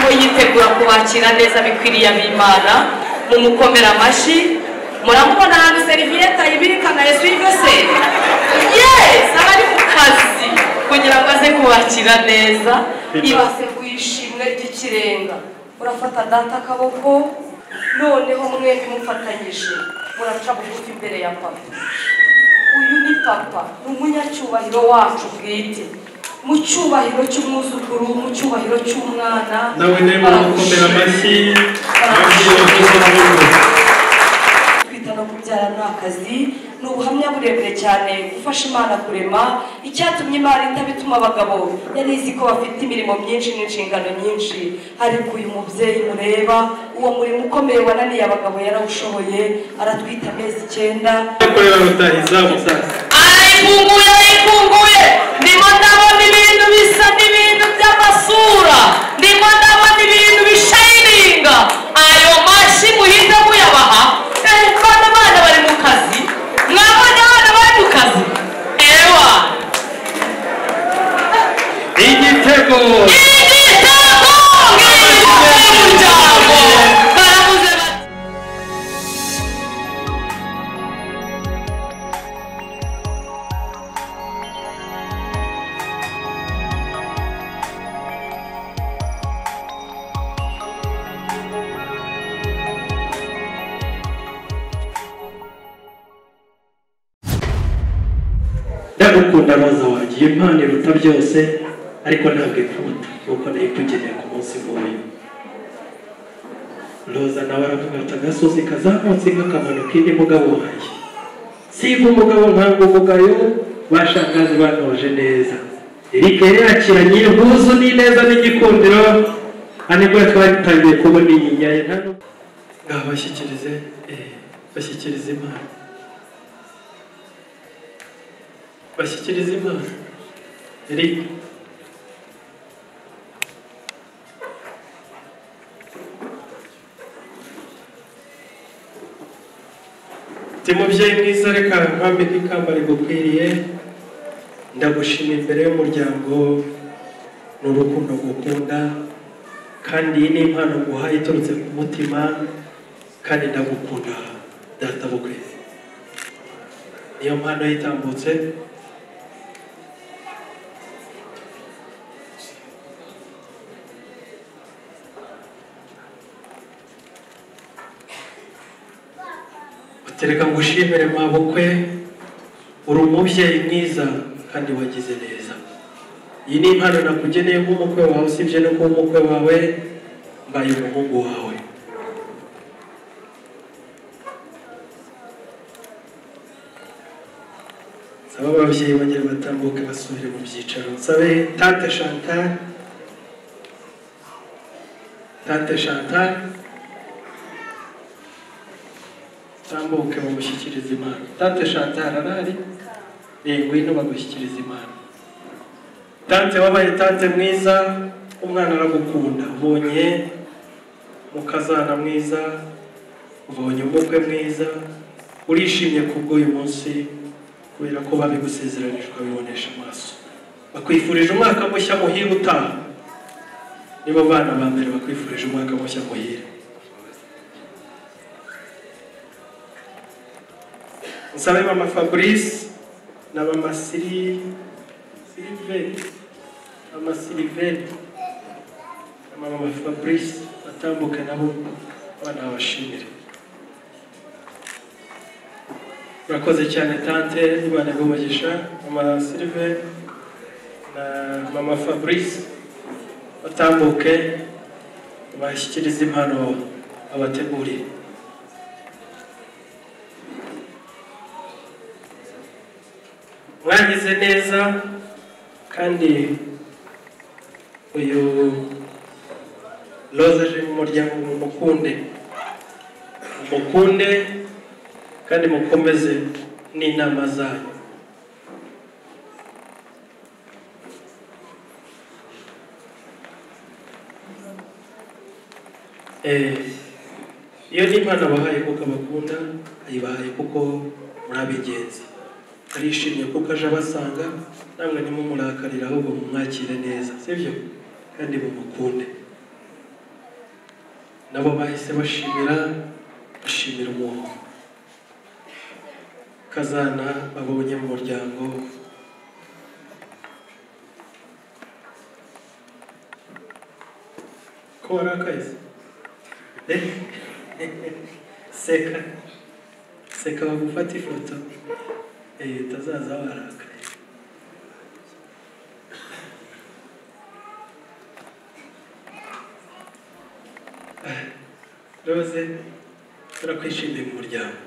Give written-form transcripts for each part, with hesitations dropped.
Ariho yitegura kubakira neza bikwiriye ab'Imana. Mumukomera amashyi. Muramubona ahantu seriviyete ayibirika na essuie-glace. Yes, aba ari mu kazi kugira ngo aze kubakira neza. Ibaseguye ishimwe ry'ikirenga. Urafata data akaboko, noneho mwembi mufatanyije muraca bugufi imbere ya papa. Uyu ni papa, ni umunyacyubahiro wacu bwite, mu cyubahiro cy'umwuzukuru, mu cyubahiro cy'umwana. Nawe muramukomera amashyi. Kwita no kubyara ni akazi, ni ubuhamya burebure cyane. Gufasha Imana kurema, icyatumye Imana itabituma abagabo, yari izi ko bafite imirimo myinshi n'inshingano nyinshi. Ariko uyu mubyeyi mureba, uwo murimo ukomeye wananiye abagabo yarawushoboye, aratwita amezi 9. Arayifunguye, arayifunguye. Ndimo ndabona ibintu bisa n'ibintu by'amasura, ndimo ndabona ibintu bishayininga. Ayo mashyi muhita muyabaha. Bana bana bari mu kazi, mwabona abana bari mu kazi. Ewa igitego, igitego ng'umuryango. Baravuze bati ndagukunda Roza wanjye, iyo impano iruta byose, ariko ntabwo ikuruta kuko nayikugeneye ku munsi nk'uyu. Roza nawe aravuga ati agasozi kazamutse nk'akamanuka indi mugabo wanjye, siga umugabo nkanga umugayo, bashangazi banoje neza. Eric yari yakiranye ubwuzu n'ineza n'igikundiro, nibwo twatangiye kubona inyinya ye. Ngaho bashyikirize, bashyikirize Imana, bashyikiriza Imana. Eric ati mubyeyi mwiza, reka nkwambike ikamba rigukwiriye. Ndagushima imbere y'umuryango n'urukundo gukunda, kandi iyi ni impano nguhaye iturutse ku mutima, kandi ndagukunda databukwe. Niyo mpano yitambutse. Utereka ngushimire mabukwe, uri umubyeyi mwiza kandi wagize neza. Iyi ni impano nakugeneye nk'umukwe wawe, usibye no kuba umukwe wawe, mbaye umuhungu wawe. Saba ababyeyi bongere batambuke basubire mu byicaro. Nsabe tante Chantal, tante Chantal tambuke bamushyikirize impano. Tante Chantal arahari? Ngwino bagushyikiriza impano. Tante wabaye tante mwiza, umwana aragukunda, ubonye mukazana mwiza, ubonye umukwe mwiza, urishimye kubw'uyu munsi kubera ko babigusezeranije ukabibonesha amaso. Bakwifurije umwaka mushya muhire utaha. Nibo bana ba mbere bakwifurije umwaka mushya muhire. Nsabe mama Fabrice na mama Sylvain, mama Sylvain na mama Fabrice batambuke nabo abana babashimire. Murakoze cyane tante, Imana iguhe umugisha. Mama Sylvain na mama Fabrice batambuke bashyikirize impano abateguriye. Mwagize neza, kandi uyu Roza aje mu muryango, mumukunde, mumukunde kandi mukomeze n'inama zanyu. Iyo ni impano abahaye kuko abakunda, ayibahaye kuko muri ab'ingenzi. Arishimye kuko aje abasanga, namwe ntimumurakarire ahubwo mumwakire neza, sibyo? Kandi mumukunde. Nabo bahise bashimira umuntu kazana babonye mu muryango. Ko warakaye? Seka seka bagufata ifoto utazaza warakaye. Rose, turakwishimiye mu muryango.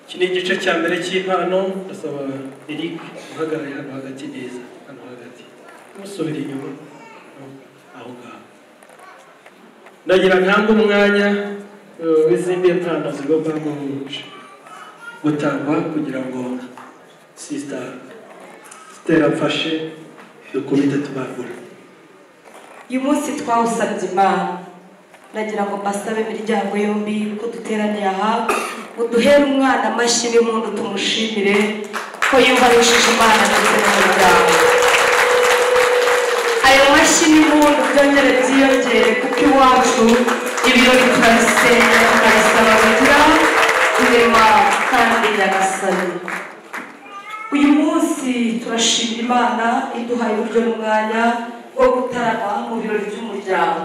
Iki ni igice cya mbere cy'impano. Ndasaba Eric uhagarare hano hagati neza, hano hagati, musubira inyuma aho ngaho. Ndagira ntanga umwanya w'izindi mpano zigomba gutangwa kugira ngo Sister Stella mfashe dukubite tubagura. Uyu munsi twawusabye Imana, nagira ngo mbasabe imiryango yombi ko duteraniye aha, uduhere umwana amashyi n'impundu tumushimire ko yubahishije Imana ndetse n'umuryango. Ayo mashyi n'impundu byongere byiyongere, kuko iwacu ibirori turabisenga tukabisaba kugira irema kandi Nyagasani. Uyu munsi turashima Imana iduhaye uburyo n'umwanya wo gutarama mu birori by'umuryango.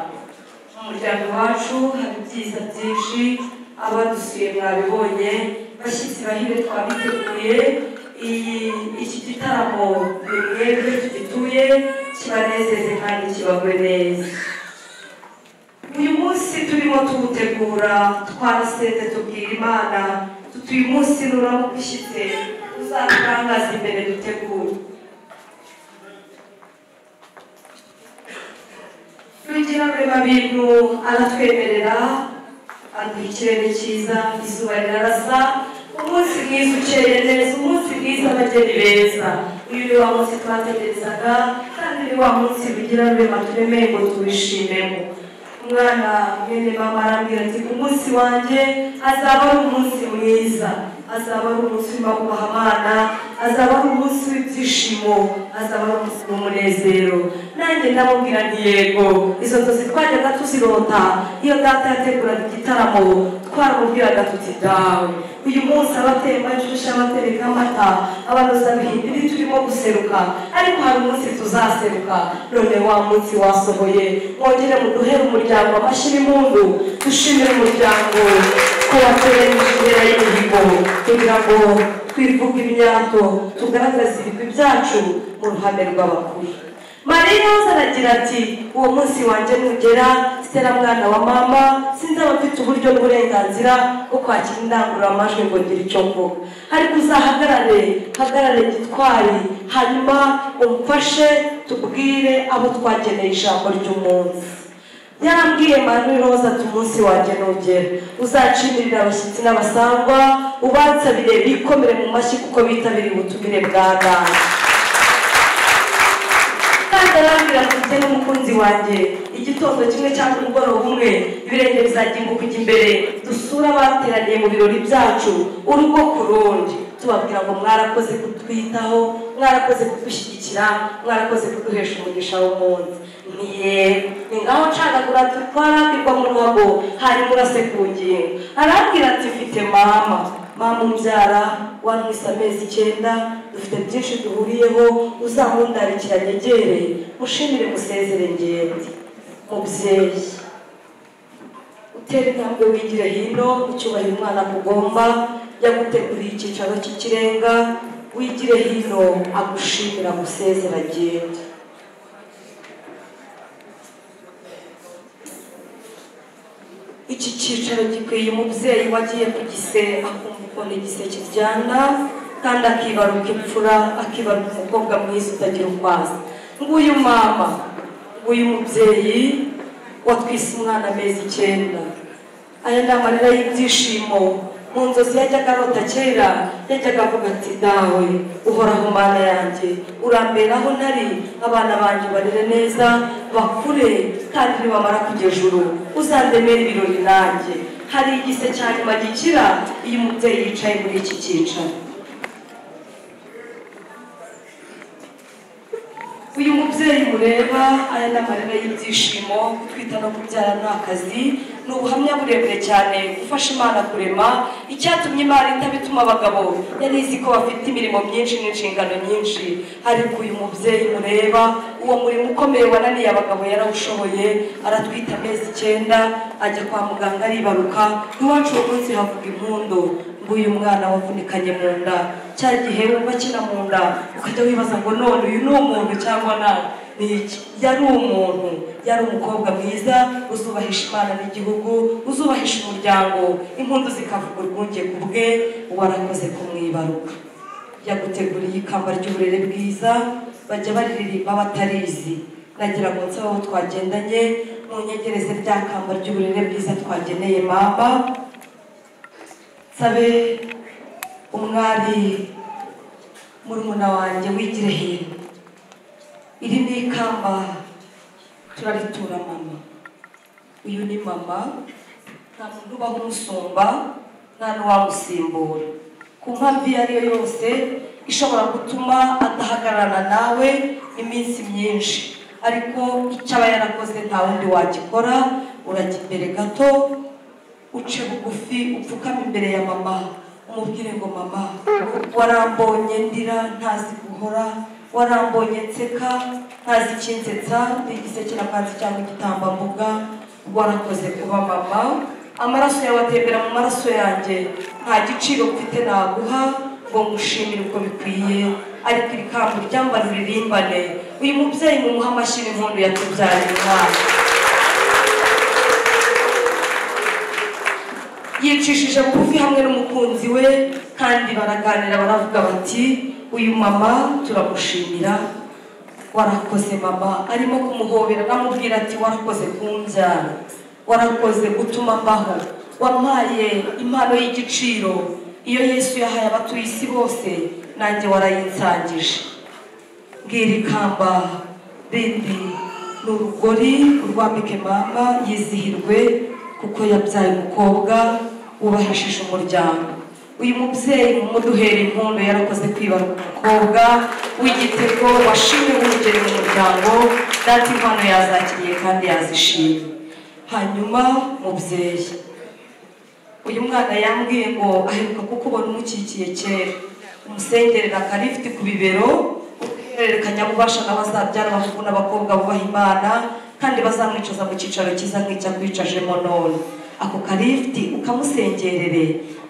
Mu muryango wacu hari ibyiza byinshi, abadusuye mwabibonye, bashyitsi bahire twabiteguye. Iki gitaramo ni mwebwe tugituye, kibanezeze kandi kibagwe neza. Uyu munsi turimo tuwutegura, twarasenze tubwira Imana tuti uyu munsi nuramuka ushyitse uzatangaza imbere dutegure. Rugira Rurema bintu aratwemerera, aduha ikirere cyiza, izuba rirarasa, umunsi mwiza ukeye neza, umunsi mwiza abageni beza. Uyu ni wa munsi twategerezaga, kandi ni wa munsi Rugira Rurema turemeye ngo tuwishimemo. Umwana mwene mama arambwira ati umunsi wanjye azaba ari umunsi mwiza, azaba ari umunsi w'ukubaha Imana, azaba ari umunsi w'ibyishimo, azaba ari umunsi w'umunezero. Nanjye ndamubwira nti yego, izo nzozi twajyaga tuzirota iyo data yateguraga igitaramo, twaramubwiraga tuti dawe uyu munsi abatemba inshyushyu, abatereka amata, abanoza bihindiri turimo guseruka, ariko hari umunsi tuzaseruka. None wa munsi wasohoye, mwongere muduhere umuryango amashyi n'impundu, dushimire umuryango ko wateranyije imbere y'imihigo kugira ngo twivuge imyato, tugaragaze ibigwi byacu mu ruhame rw'abakuru. Mariya aragira ati uwo munsi wanjye nugera, Stella mwana wa mama, sinzaba mfite uburyo n'uburenganzira bwo kwakira indangururamajwi ngo ngire icyo mvuga, ariko uzahagarare, hagarare gitwari, hanyuma umfashe tubwire abo twageneye ijambo ry'umunsi. Yarambwiye Marie Rose ati umunsi wanjye nugera uzacimirira abashyitsi n'abasangwa, ubansabire bikomere mu mashyi kuko bitabiriye ubutumire bwa data. Kandi arambwira ati njye n'umukunzi wanjye igitondo kimwe cyangwa umugoroba umwe ibirenge bizaginguka kujya imbere, dusure abateraniye mu birori byacu urugo ku rundi, tubabwira ngo mwarakoze kutwitaho, mwarakoze kudushyigikira, mwarakoze kuduhesha umugisha w'umunsi. Ntiye ni ngaho ncagagura twarambirwa mu ruhago, hanyuma urase ku ngingo. Arambwira ati mfite mama, mama umbyara wantwise amezi 9, dufite byinshi duhuriyeho, uzankundarikira nyegere, mushimire musezere ngende. Mubyeyi utere intambwe wigire hino, ucyubahira umwana kugomba, yaguteguriye icyicaro cy'ikirenga, wigire hino agushimira gusezera agende. Iki cyicaro gikwiye umubyeyi wagiye ku gise akumva ukuntu igise kiryana, kandi akibaruka imfura, akibaruka umukobwa mwiza utagira ukwaza. Nguyu mama, nguyu mubyeyi watwise umwana amezi 9. Aya ni amarira y'ibyishimo. Mu nzozi yajyaga arota kera, yajyaga avuga ati dawe uhoraho Mana yanjye, uramberaho ntari, abana banjye barere neza bakure, kandi nibamara kujya ejuru uzandemere ibirori nanjye. Hari igise cya nyuma gikira iyo umubyeyi yicaye muri iki cyicaro. Uyu mubyeyi mureba aya ni amarira y'ibyishimo. Gutwita no kubyara ni akazi, ni ubuhamya burebure cyane. Gufasha Imana kurema, icyatumye Imana itabituma abagabo, yari izi ko bafite imirimo myinshi n'inshingano nyinshi. Ariko uyu mubyeyi mureba, uwo murimo ukomeye wananiye abagabo yarawushoboye. Aratwita amezi 9, ajya kwa muganga aribaruka. Iwacu uwo munsi havuga impundu ngo uyu mwana wavunikanye mu nda. Cya gihe wumva akina mu nda ukajya wibaza ngo none uyu ni umuntu cyangwa nawe ni iki? Yari umuntu, yari umukobwa mwiza uzubahisha Imana n'igihugu, uzubahisha umuryango. Impundu zikavuga urwunge ku bwe, warakoze kumwibaruka. Yaguteguriye ikamba ry'uburere bwiza, bajya bariririmba batarizi. Nagira ngo nsabe abo twagendanye munyegereze rya kamba ry'uburere bwiza twageneye mama. Nsabe umwari murumuna wanjye wigire hino. Iri ni ikamba turaritura mama. Uyu ni mama, nta muntu ubaho umusumba, nta n'uwamusimbura. Ku mpamvu iyo ari yo yose ishobora gutuma adahagararana nawe iminsi myinshi, ariko icyo aba yarakoze nta wundi wagikora. Urajya imbere gato, uce bugufi, upfukame imbere ya mama, umubwire ngo mama, warambonye ndira ntazi guhora, warambonye nseka ntazi ikinsetsa, ndi igisekeramwanzi cyangwa igitambambuga. Warakoze kuba mama, amaraso yawe atembera mu maraso yanjye, nta giciro mfite naguha ngo ngushimire uko bikwiye, ariko iri kamba uryambare uririmbane. Uyu mubyeyi mumuhe amashyi n'impundu, yatubyariye umwana. Yicishije bugufi hamwe n'umukunzi we, kandi baraganira baravuga bati uyu mama turamushimira, warakoze mama. Arimo kumuhobera anamubwira ati warakoze kumbyara, warakoze gutuma mbaho, wampaye impano y'igiciro iyo Yesu yahaye abatuye isi bose, nanjye warayinsangije. Mbwira ikamba rindi ni urugori urwambike mama yizihirwe, kuko yabyaye umukobwa wubahishije umuryango. Uyu mubyeyi mumuduhera impundu, yarakoze kwibaruka umukobwa w'igitego washimwe nk'urugero mu muryango. Data impano yazakiriye kandi yazishimye. Hanyuma mubyeyi, uyu mwana yambwiye ngo aheruka kukubona umukikiye kera, umusengerera akarifiti ku bibero, uhererekanyabubasha nawe azabyara abahungu n'abakobwa bubaha Imana, kandi bazamwicaza mu cyicaro cyiza nk'icyo akwicajemo none. Ako karifiti ukamusengerere,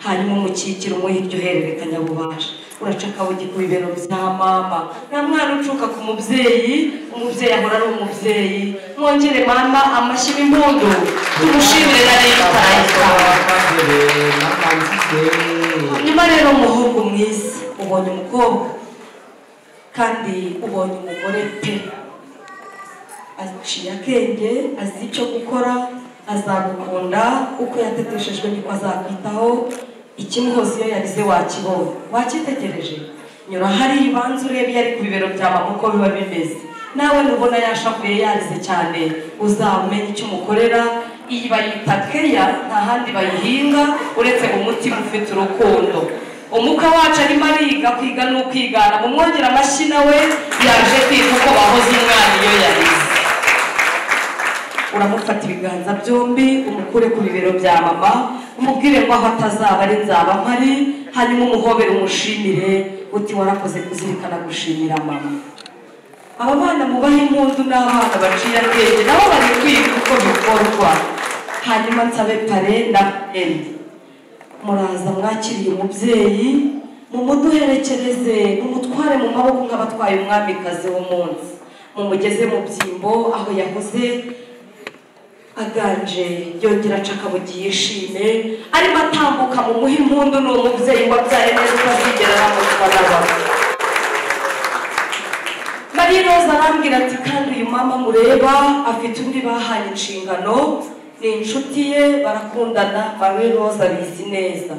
hanyuma umukikire umuhe iryo hererekanyabubasha. Uraca akabugi ku bibero bya mama. Nta mwana ucuka ku mubyeyi, umubyeyi ahora ari umubyeyi. Mwongere mama amashyi n'impundu, tumushimire na leta. Nyuma rero umuhungu mwiza, ubonye umukobwa kandi ubonye umugore pe, aciye akenge, azi icyo gukora, azagukunda uko yateteshejwe niko azakwitaho. Ikimuhoza iyo yarize wakibonye, wakitegereje. Nyura hari ibanza urebe iyo ari ku bibero bya mama uko biba bimeze. Nawe nubona yashavuye yarize cyane, uzamenye icyo umukorera. Iyi bayita keya, nta handi bayihinga uretse mu mutima ufite urukundo. Umukwe wacu arimo ariga, kwiga ni ukwigana. Mumwongere amashyi, nawe yaje kwiga uko bahoza umwana iyo yarize. Uramufata ibiganza byombi, umukure ku bibero bya mama, umubwire ngo aho atazaba ari nzaba mpari, hanyuma umuhobere umushimire uti warakoze kuzirikana gushimira mama. Aba bana mubaha impundu n'abana baciye akenge, nabo bari kwiga uko bikorwa. Hanyuma nsabe pare na endi, muraza mwakiriye umubyeyi, mumuduherekereze, mumutware mu maboko nk'abatwaye umwamikazi w'umunsi, mumugeze mu byimbo aho yahoze aganje, yongera aca akabugi yishime, arimo atambuka mumuhe impundu. Ni umubyeyi wabyaye neza utazigera aramutwa n'abantu. Marie Rose arambwira ati kandi uyu mama mureba afite undi bahanye inshingano, ni inshuti ye, barakundana. Marie Rose abizi neza,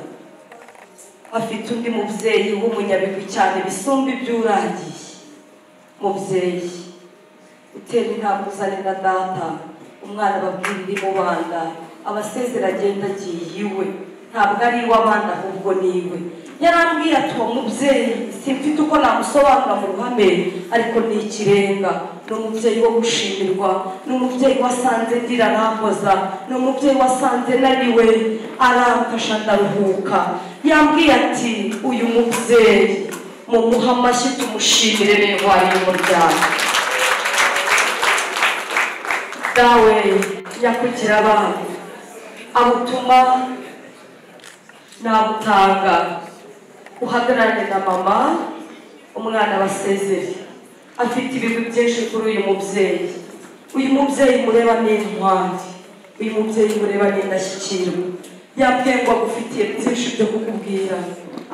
afite undi mubyeyi w'umunyabigwi cyane bisumba iby'uragiye. Mubyeyi utera intambwe uzane na data, umwana ababwira iri mu banda, abasezera agenda agiye iwe, ntabwo ari iw'abandi ahubwo ni iwe. Yarambwiye ati uwo mubyeyi simfite uko namusobanura mu ruhame, ariko ni ikirenga, ni umubyeyi wo gushimirwa, ni umubyeyi wasanze ndira arampoza, ni umubyeyi wasanze naniwe aramfasha ndaruhuka. Yambwiye ati uyu mubyeyi mumuhe amashyi tumushimire n'intwari y'umuryango. Dawe nyakugira abana abutuma nabutanga, uhagararane na mama umwana basezere. Afite ibintu byinshi kuri uyu mubyeyi. Uyu mubyeyi mureba ni intwari, uyu mubyeyi mureba ni indashyikirwa. Yambwiye ngo agufitiye byinshi byo kukubwira,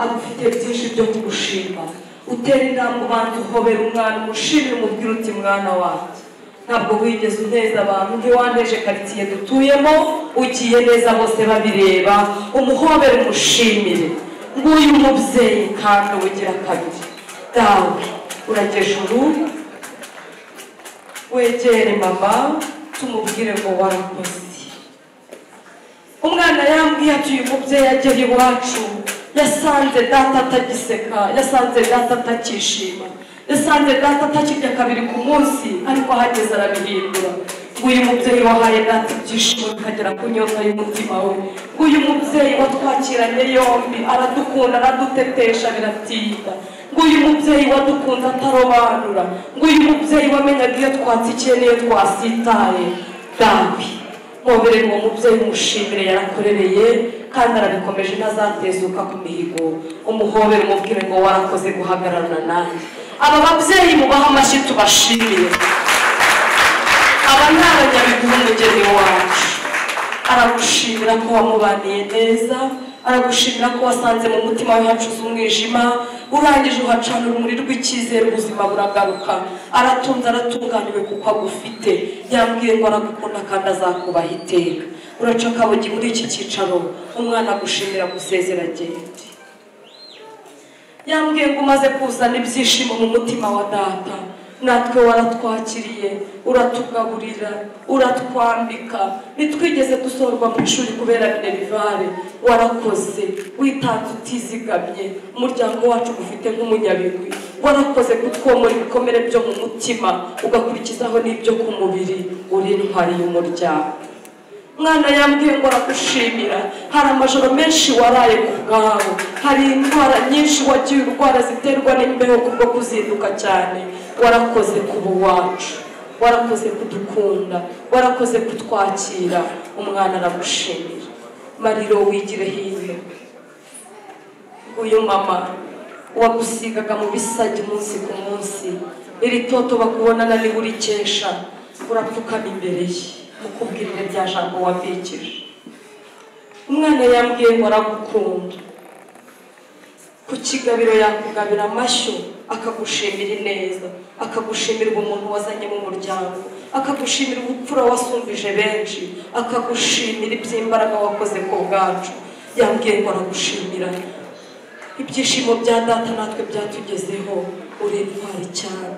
agufitiye byinshi byo kugushima. Utera intambwe ubanza uhobera umwana, umushimire, umubwire uti mwana wanjye ntabwo wigeze uneza abantu, ntiwanteje karitsiye dutuyemo, ugiye neza bose babireba. Umuhobere umushimire. Nguyu mubyeyi kandi ubugira kabiri. Dawe uragejuru wegere mama tumubwire ngo warakoze. Umwana yambwiye ati uyu mubyeyi agera iwacu yasanze data atagiseka, yasanze data atakishima, yasanze data atakirya kabiri ku munsi, ariko ahageze arabihindura. Nguyu mubyeyi wahaye data ibyishimo bikagera ku nyota y'umutima we. Nguyu mubyeyi watwakiranye yombi, aradukunda, aradutetesha biratinda. Nguyu mubyeyi wadukunze atarobanura. Nguyu mubyeyi wamenyaga iyo twatsikiye n'iyo twasitaye. Dawe mwoberere uwo mubyeyi umushimire, yarakorereye kandi arabikomeje, ntazatezuka ku mihigo. Umuhobere umubwire ngo warakoze guhagararana nanjye. Aba babyeyi mubaha amashyi tubashimire. Aba ni abanyabigwi b'umugeni wacu. Aragushimira ko wamubaniye neza, aragushimira ko wasanze mu mutima we hacuze umwijima, urangije uhacana urumuri rw'icyizere, ubuzima buragaruka. Aratunze, aratunganiwe kuko agufite. Yambwiye ngo aragukunda kandi azakubaha iteka. Uraca akabugi muri iki cyicaro, umwana agushimira gusezera agende. Yambwiye ngo umaze kuzana ibyishimo mu mutima wa data, natwe waratwakiriye, uratugaburira, uratwambika, ntitwigeze dusorwa mu ishuri kubera minerivare. Warakoze, witanze utizigamye, umuryango wacu ufite nk'umunyabigwi. Warakoze kutwomora ibikomere byo mu mutima, ugakurikizaho n'ibyo ku mubiri. Uri intwari y'umuryango. Mwana yambwiye ngo aragushimira. Hari amajoro menshi waraye ku bwawe, hari indwara nyinshi wagiye urwara ziterwa n'imbeho kubwo kuzinduka cyane. Warakoze kuba uwacu, warakoze kudukunda, warakoze kutwakira. Umwana aragushimira. Mariro wigire hino. Uyu mama wagusigaga mu bisage umunsi ku munsi, iri toto bakubonana ni urikesha, urapfukama imbere ye mukubwirire bya jambo wabikije. Umwana yambwiye ngo aragukunda. Ku kigabiro yakugabira amashyo, akagushimira ineza, akagushimira umuntu wazanye mu muryango, akagushimira ubupfura wasumbije benshi, akagushimira iby'imbaraga wakoze ku bwacu. Yambwiye ngo aragushimira. Ibyishimo bya data natwe byatugezeho, uri intwari cyane.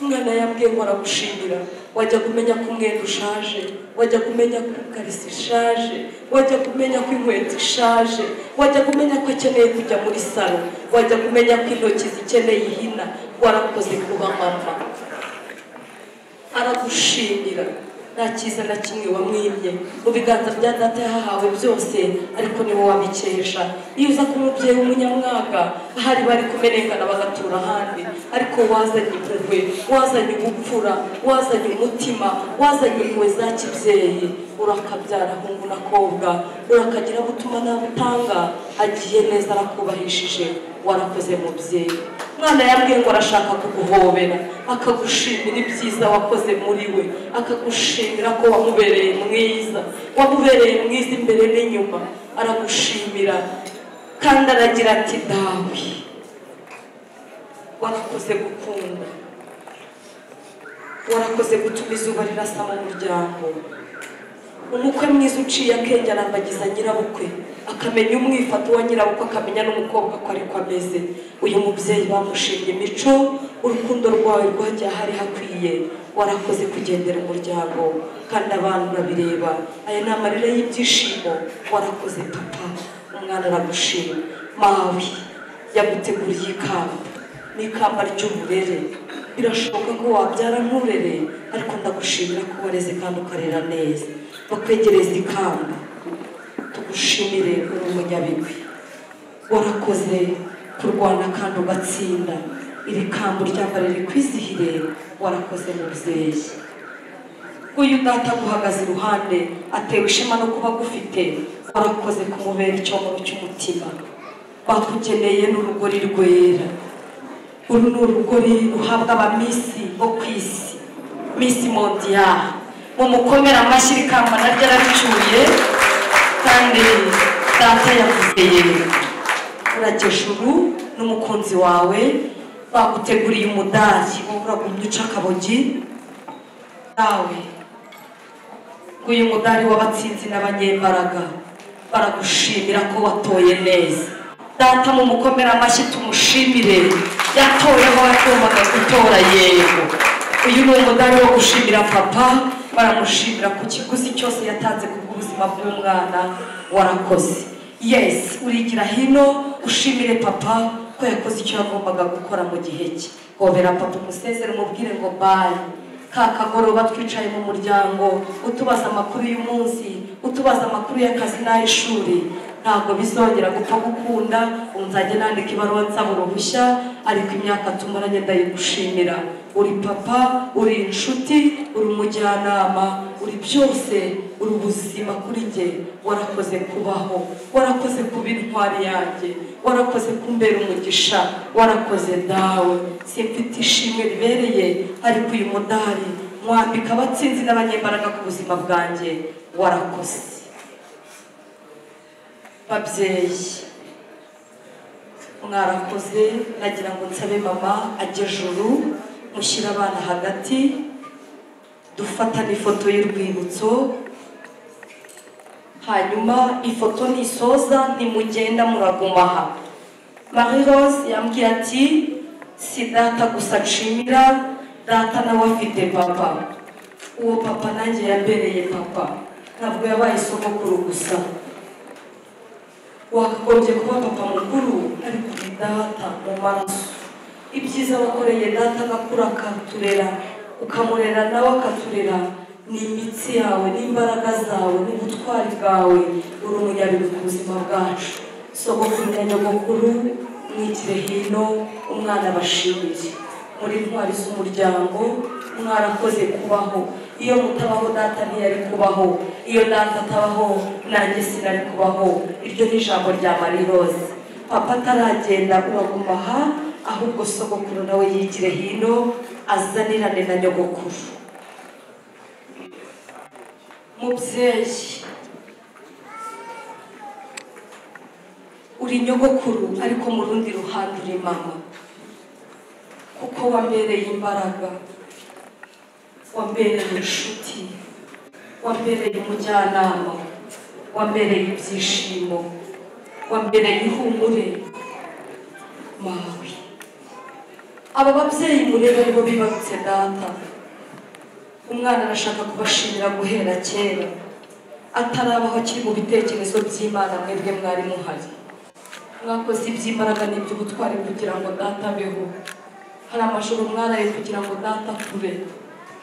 Umwana yambwiye ngo aragushimira. Wajya kumenya ko umwenda ushaje, wajya kumenya ko ikariso ishaje, wajya kumenya ko inkweto ishaje, wajya kumenya ko akeneye kujya muri salo, wajya kumenya ko intoki zikeneye ihina. Warakoze kuba mama. Aragushimira. Nta cyiza na kimwe wamwimye. Mu biganza bya data yahawe byose, ariko niwe wabikesha. Iyo uza kuba umubyeyi w'umunyamwaga, ahari bari kumenengana bagatura ahandi, ariko wazanye impuhwe, wazanye ubupfura, wazanye umutima, wazanye impuhwe za kibyeyi. Urakabyara hungu na kobwa, urakagira gutuma nabutanga, agiye neza arakubahishije. Warakoze mubyeyi. Mwana yambwiye ngo arashaka kuguhobera, akagushimira ibyiza wakoze muri we, akagushimira ko wamubereye mwiza, wamubereye mwiza imbere n'inyuma. Aragushimira kandi aragira ati dawe warakoze gukunda, warakoze gutuma izuba rirasa mu muryango. Umukwe mwiza uciye akenge arambagiza nyirabukwe, akamenya umwifato wa nyirabukwe, akamenya n'umukobwa ko ariko ameze. Uyu mubyeyi bamushimye imico, urukundo rwawe rwagiye ahari hakwiye. Warakoze kugendera umuryango kandi abantu babireba. Aya ni amarira y'ibyishimo. Warakoze papa. Umwana aragushima. Mawe yaguteguriye ikamba, ni ikamba ry'uburere. Birashoboka ko wabyara nturere, ariko ndagushimira ko wareze kandi ukarera neza. Bakwegereza ikamba, tugushimire uri umunyabigwi, warakoze kurwana kandi ugatsinda. Iri kamba uryambare rikwizihire, warakoze mubyeyi. Uyu data aguhagaze iruhande atewe ishema no kuba agufite, warakoze kumubera icyomoro cy'umutima. Bakugeneye n'urugori rwera. Uru ni urugori ruhabwa abamisi bo ku isi, Miss Mondial. Mumukomera amashyi, ikamba naryo araricyuye, kandi data yavuze yego. Uragejuru n'umukunzi wawe baguteguriye umudari, wowe uragumya uca akabogi nawe. Uyu mudari w'abatsinzi n'abanyembaraga, baragushimira ko watoye neza. Data mumukomera amashyi tumushimire, yatoye aho yagombaga gutora yego. Uyu ni umudari wo gushimira papa, baramushimira ku kiguzi cyose yatanze ku bw'ubuzima bw'umwana, warakoze. Yes, urigira hino ushimire papa ko yakoze icyo yagombaga gukora mu gihe cye. Hobera papa umusezere, umubwire ngo bye. Ka kagoroba twicaye mu muryango utubaza amakuru y'umunsi, utubaza amakuru y'akazi n'ay'ishuri, ntabwo bizongera gupfa gukunda. Nzajya nandika ibaruwa nsaba uruhushya, ariko imyaka tumaranye ndayigushimira. Uri papa, uri inshuti, uri umujyanama, uri byose, uri ubuzima kuri njye. Warakoze kubaho, warakoze kuba intwari yanjye, warakoze kumbera umugisha, warakoze dawe. Simfite ishimwe ribereye, ariko uyu mudari mwambika abatsinzi n'abanyembaraga ku buzima bwanjye, warakoze. Babyeyi mwarakoze. Nagira ngo nsabe mama ajye juru, mushyire abana hagati, dufatane ifoto y'urwibutso. Hanyuma ifoto nisoza nimugenda muraguma aha. Marie Rose yambwiye ati si data gusa nshimira, data nawe afite papa. Uwo papa nanjye yambereye papa, ntabwo yabaye sogokuru gusa. Wakagombye kuba papa mukuru, ariko ni data mu maraso. Ibyiza wakoreye data agakura akaturera, ukamurera nawe akaturera, ni imitsi yawe, n'imbaraga zawe, n'ubutwari bwawe. Uri umunyabigwi ku buzima bwacu. Sogokuru na nyogokuru mwigire hino, umwana bashimire. Muri intwari z'umuryango, mwarakoze kubaho. Iyo mutabaho data ntiyari kubaho, iyo data atabaho nanjye sinari kubaho. Iryo ni ijambo rya Marie Rose. Papa ataragenda uraguma aha, ahubwo sogokuru nawe yigire hino azanirane na nyogokuru. Mubyeyi uri nyogokuru, ariko mu rundi ruhande uri mama, kuko wambereye imbaraga, wambereye inshuti, wambereye umujyanama, wambereye ibyishimo, wambereye ihumure. Mawe, aba babyeyi mureba nibo bibarutse data. Umwana arashaka kubashimira guhera kera, atarabaho akiri mu bitekerezo by'Imana. Mwebwe mwari muhari, mwakoze iby'imbaraga n'iby'ubutwari kugira ngo data abeho. Hari amajoro mwaraye kugira ngo data akure,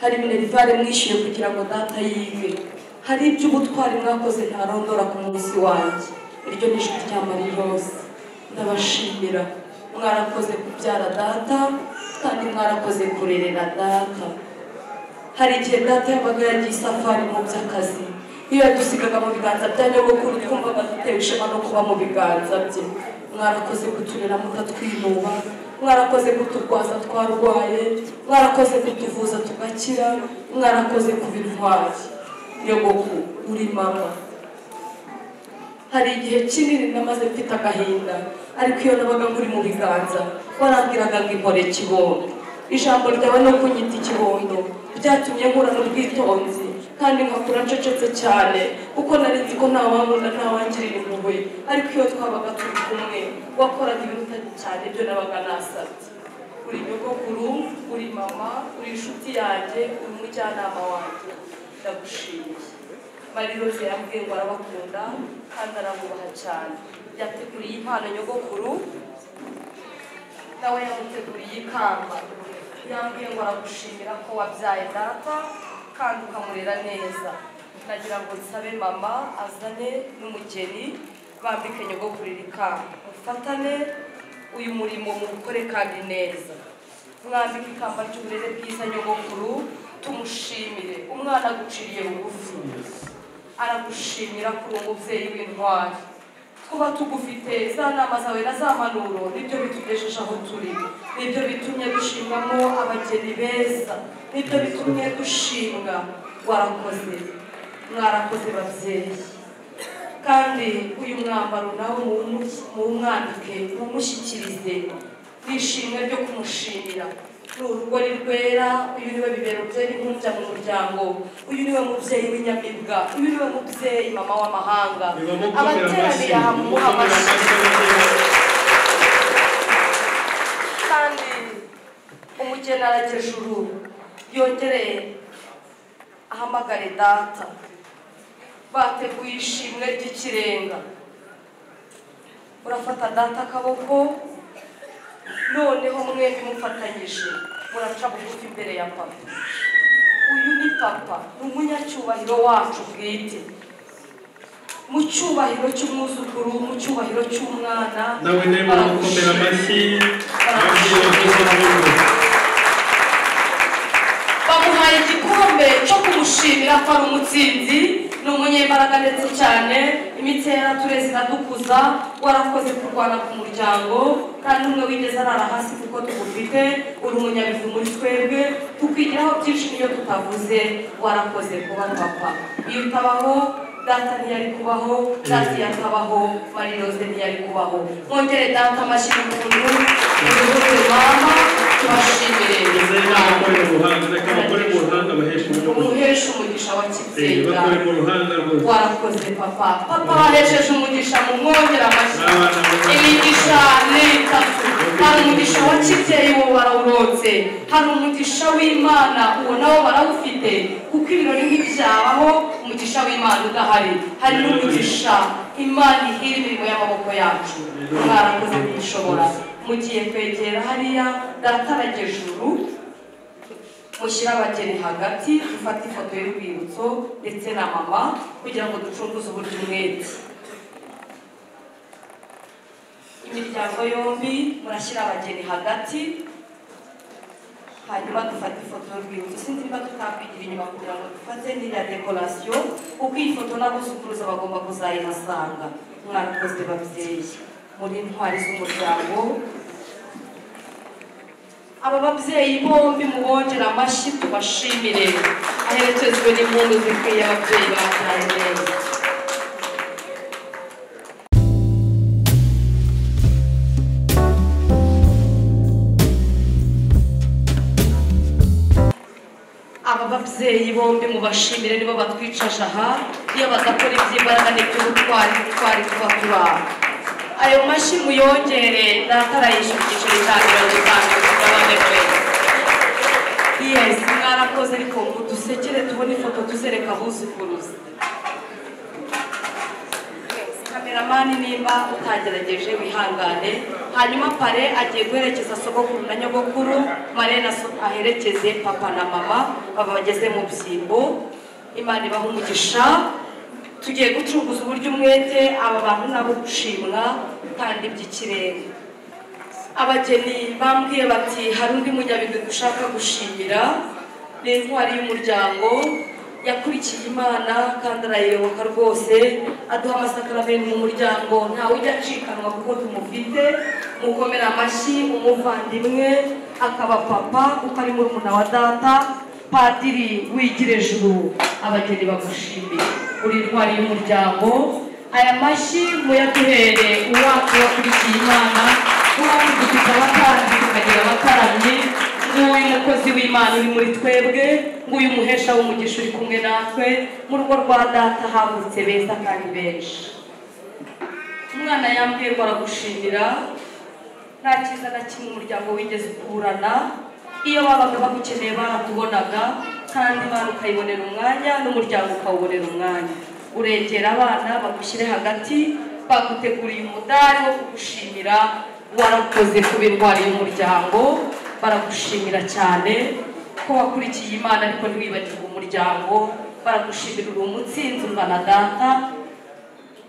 hari minerivare mwishyuye kugira ngo data yige, hari iby'ubutwari mwakoze ntarondora ku munsi wanjye. Iryo ni ijwi rya Marie Rose. Ndabashimira, mwarakoze kubyara data, kandi mwarakoze kurerera data. Hari igihe data yabaga yagiye isafari mu by'akazi, iyo yadusigaga mu biganza bya nyogokuru twumvaga dutewe ishema no kuba mu biganza bye. Mwarakoze kuturera mutatwinuba, mwarakoze kuturwaza twarwaye, mwarakoze kutuvuza tugakira, mwarakoze kuba intwari. Nyogokuru uri mama. Hari igihe kinini namaze mfite agahinda, ariko iyo nabaga nkuri mu biganza warambwiraga ngo impore kibondo. Ijambo ryawe no kunyita ikibondo byatumye nkura n'ubwitonzi, kandi nkakura ncecetse cyane, kuko nari nzi ko ntawankunda ntawangirira impuhwe. Ariko iyo twabaga turi kumwe wakoraga ibintu cyane ibyo nabaga nasabye. Uri nyogokuru, uri mama, uri inshuti yanjye, uri umujyanama wanjye, ndagushimiye. Marie Rose yambwiye ngo arabakunda kandi arabubaha cyane. Yateguriye impano nyogokuru, nawe yamuteguriye ikamba. Yambwiye ngo aragushimira ko wabyaye data kandi ukamurera neza. Nagira ngo nsabe mama azane n'umugeni bambike nyogokuru iri kamba, mufatane uyu murimo mukore kandi neza. Mwambike ikamba ry'uburere bwiza nyogokuru, tumushimire. Umwana aguciriye bugufi, aragushimira kuri umubyeyi w'intwari. Kuba tugufite za nama zawe na za mpanuro nibyo bitugejeje aho turi, nibyo bitumye dushimwamo abageni beza, nibyo bitumye dushimwa. Warakoze, mwarakoze babyeyi. Kandi uyu mwambaro nawo muwumwambike, muwumushyikirize n'ishimwe ryo kumushimira. Ni urugori rwera, uyu niwe bibero byera impumbya mu muryango, uyu niwe mubyeyi w'inyamibwa, uyu niwe mubyeyi mama w'amahanga. Abateraniye aha mumuha amashyi. Kandi umugeni aragejuru yongere ahamagare data. Bateguye ishimwe ry'ikirenga. Urafata data akaboko, noneho mwembi mufatanyije muraca bugufi imbere ya papa. Uyu ni papa, ni umunyacyubahiro wacu bwite, mu cyubahiro cy'umwuzukuru, mu cyubahiro cy'umwana. Nawe mukomera amashyi. Bamuhaye igikombe cyo kumushimira ko ari umutsinzi, ni umunyembaraga ndetse cyane. Imitsi yaratureze iradukuza, warakoze kurwana ku muryango, kandi umwe wigeze arara hasi kuko tugufite. Uri umunyabivu muri twebwe, tukwigiraho byinshi niyo tutavuze. Warakoze kuba papa. Iyo utabaho data ntiyari kubaho, data yatabaho Marie Rose ntiyari kubaho. Mwongere data amashyi y'umuntu, muduhuze mama, tubashimire. Umuhesha umugisha wa kibyeyi. Warakoze papa. Papa wahesheje umugisha, mumwongere amashyi. Imigisha ni itatu. Hari umugisha wa kibyeyi wo barawurotse, hari umugisha w'Imana uwo nawo barawufite, kuko ibirori ntibyabaho umugisha w'Imana udahari. Hari n'umugisha Imana ihira imirimo y'amaboko yacu. Mwarakoze kuyishobora. Mugiye kwegera hariya data aragejuru, mushyire abageni hagati, dufate ifoto y'urwibutso ndetse na mama kugira ngo ducunguze uburyo umwete. Imiryango yombi murashyira abageni hagati, hanyuma dufate ifoto y'urwibutso. Sinzi niba tutakwigira inyuma kugira ngo dufate n'iriya dekorasiyo, kuko iyi foto n'abuzukuruza bagomba kuzayihasanga. Mwarakoze babyeyi, muri intwari z'umuryango. Aba babyeyi bombi mubongera amashyi tubashimire, aherekezwe n'impundu zikwiye ababyeyi babyaye neza. Aba babyeyi bombi mubashimire, nibo batwicaje aha. Iyo badakora iby'imbaraga n'iby'ubutwari twari kuba turi. Ayo mashyi muyongere, data arayishyura igiceri cya 50 tugabane mwese. Yes, mwarakoze, ariko mudusekere tubone ifoto tuzereka abuzukuruza. Kameramani nimba utagerageje wihangane. Hanyuma pare agiye guherekeza sogokuru na nyogokuru, marena aherekeze papa na mama baba bageze mu byimbo. Imana ibaha umugisha. Tugiye gucunguza uburyo umwete aba bantu nabo gushimwa kandi by'ikirenga. Abageni bambwiye bati hari undi munyabigwi dushaka gushimira, ni intwari y'umuryango, yakurikiye Imana kandi arayiyoboka rwose, aduha amasakaramentu mu muryango, ntawe ujya acikanwa kuko tumufite. Mukomera amashyi umuvandimwe akaba papa kuko ari murumuna wa data, Padiri Wigirejuru. Abageni bagushimiye, uri intwari y'umuryango. Aya mashyi muyaduhere uwacu wakurikiye Imana, uwacu dufite abatambyi tukagira abataramyi. Nguyu mukozi w'Imana uri muri twebwe, nguyu muhesha w'umugisha uri kumwe natwe. Mu rugo rwa data havutse beza kandi benshi. Umwana yambwiye ngo aragushimira, nta cyiza na kimwe umuryango wigeze ukurana. Iyo babaga bagukeneye barakubonaga, Kandi Imana ukayibonera umwanya n'umuryango ukawubonera umwanya. Uregera abana bagushyire hagati, baguteguriye umudari wo kugushimira, warakoze kuba intwari y'umuryango, baragushimira cyane ko wakurikiye Imana ariko ntiwibagirwe umuryango, baragushimira uri umutsinzi ungana data,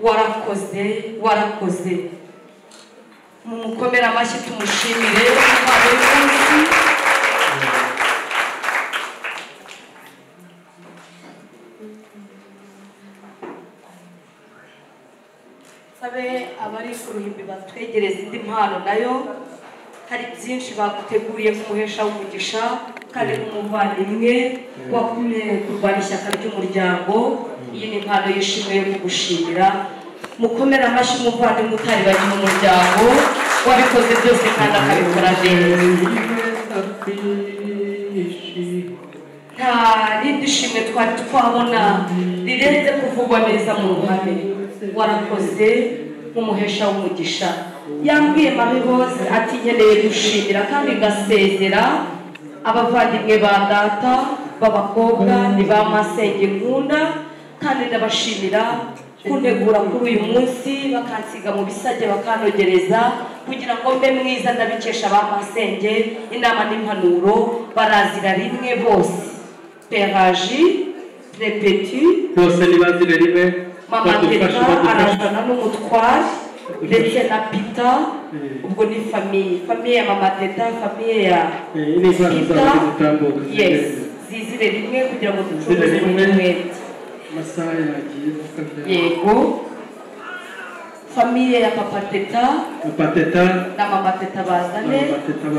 warakoze, warakoze. Mumukomere amashyi tumushimire impano y'umunsi. Sabe abari ku ruhimbi batwegereza indi mpano nayo, hari byinshi baguteguriye nk'umuhesha w'umugisha kandi nk'umuvandimwe wakumye kurwanya ishyaka ry'umuryango. Iyi ni impano y'ishimwe yo kugushimira. Mukomere amashyi umuvandimwe utaribagiwe umuryango, wabikoze byose kandi akabikora neza. Nta rindi shimwe twari twabona rirenze kuvugwa neza mu ruhame. Warakoze nk'umuhesha w'umugisha. Yambwiye Marie Rose ati nkeneye gushimira kandi ngasezera abavandimwe ba data b'abakobwa ni ba masenge nkunda, kandi ndabashimira kuntegura kuri uyu munsi, bakansiga mu bisage bakanogereza kugira ngo mbe mwiza. Ndabikesha ba masenge inama n'impanuro barazira rimwe bose. Peraji Prepeti bose nibazire rimwe. Mama Teta arazana n'umutware ndetse na Peter, ubwo ni famille ya Mama Teta, famille ya Peter. Yes, zizire rimwe kugira ngo ducuruze umwete. Amasaha yagiye. Yego, famille ya Papa Teta, Papa Teta na Mama Teta bazane,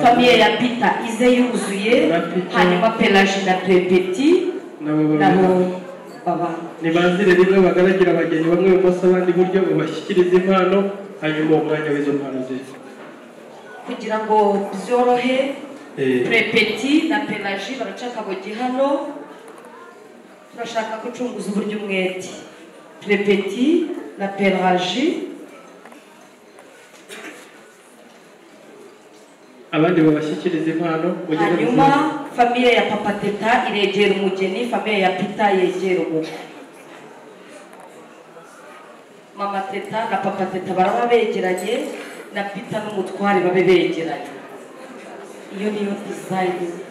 famille ya Peter ize yuzuye, hanyuma Pelagie na Prepeti nabo baba nibazire rimwe bagaragira abageni bamwe ibumoso abandi iburyo, babashyikirize impano, hanyuma uwo mwanya w'izo mpano zize kugira ngo byorohe. Prepeti na Pelagie baraca akagogi hano, turashaka gucunguza uburyo umwete. Prepeti na Pelagie, abandi babashyikiriza impano. Hanyuma famille ya Papa Teta iregera umugeni, famille ya Peter yegera umukwe. Mama Teta na Papa Teta baraba begeranye, na Peter n'umutware babe begeranye. Iyo niyo design.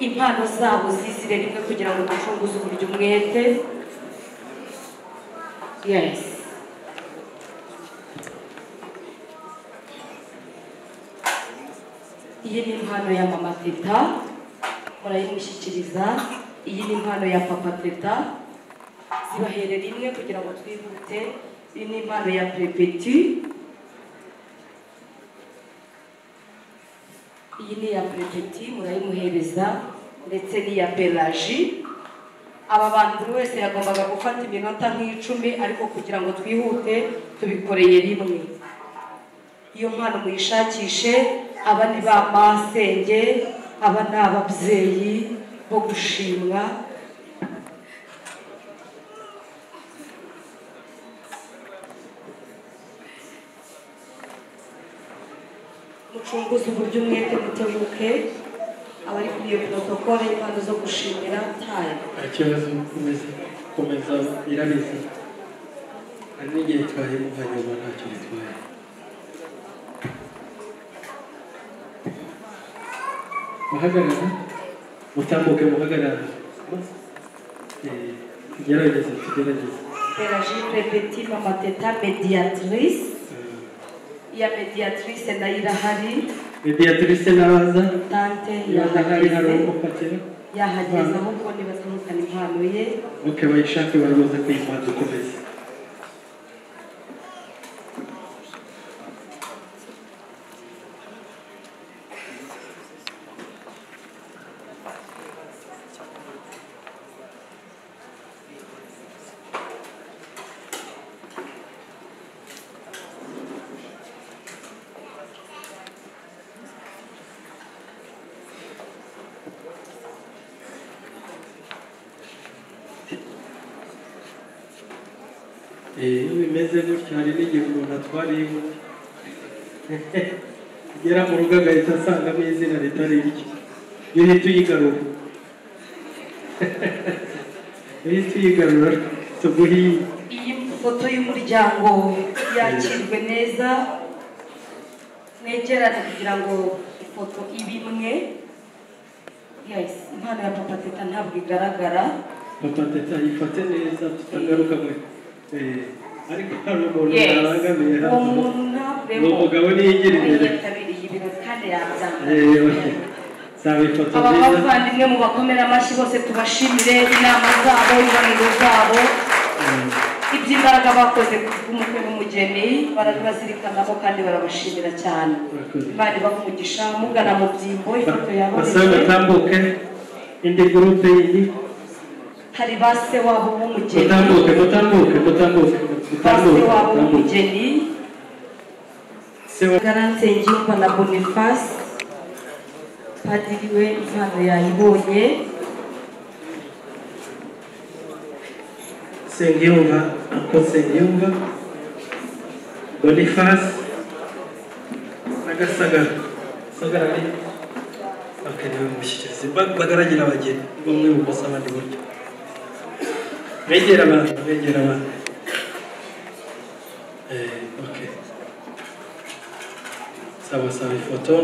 Impano zabo zizire rimwe kugira ngo ducunguze uburyo umwete. Yes. Iyi ni impano ya Mama Teta, murayimushyikiriza. Iyi ni impano ya Papa Teta, zibahere rimwe kugira ngo twihute. Iyi ni impano ya Prepeti. Iyi ni iya Prepeti murayimuhereza, ndetse n'iya Pelagie. Aba bantu buri wese yagombaga gufata iminota nk'icumi, ariko kugira ngo twihute tubikoreye rimwe. Iyo mpano muyishakishe. Aba ni ba masenge, aba ni ababyeyi bo gushimwa. Mucunguze uburyo umwete mutebuke. Abari kuri iyo protokole y'impano zo gushimira tayo. Ikibazo komeza irabizi. Hari n'igihe twahemuka nyuma ntacyo bitwaye. Muhagarara, mutambuke muhagarara. Tugerageze, tugerageze. Pelagie, Prepeti, Mama Teta, mediatrice. Iya mediatrice nayo irahari. Mediatrice nabaza tante yahageze, hari umupakira yahageze ahubwo nibatandukana impano ye. Okay, bayishake barabuze kuyimuha dukomeze. Iyo bimeze gutya hari n'igihe umuntu atwara iwe agera mu rugo agahita asangamo izina ritari irye. Iyo uhita uyigarura, uhita uyigarura tuguhiye. Iyi foto y'umuryango yakirwe neza, mwegerane kugira ngo ifoto ibe imwe. Yes, impano ya Papa Teta ntabwo igaragara. Papa Teta yifate neza tutagaruka mwe. Ariko hari umuntu arangamiye hano. Uwo muntu ntabwo uwo mugabo niyigira imbere. Yitabiriye ibirori kandi yabyambaye. Saba ifoto Aba nziza. bavandimwe mu bakomera amashyi bose, tubashimire inama zabo, impanuro zabo, iby'imbaraga bakoze bw'umukwe n'umugeni, barabibazirikanaho kandi barabashimira cyane. Murakoze. Imana ibahe umugisha. Mugana mu byimbo, ifoto Basabe yabonetse. batambuke indi groupe yindi. Hari ba se wabo w'umugeni. Mutambuke, mutambuke, mutambuke, Ba se mutambuke, wabo mutambuke. w'umugeni. Se wa Garante Ngimba na Boniface, padiri we impano yayibonye. Nsengiyumva, Uncle Nsengiyumva, Boniface na Gasagara. Gasagara ni okay, niwe mushyikirizi. Bagaragira abageni, bamwe ibumoso abandi iburyo. Begera abantu, begera abantu. Okay. Sawa sawa ifoto.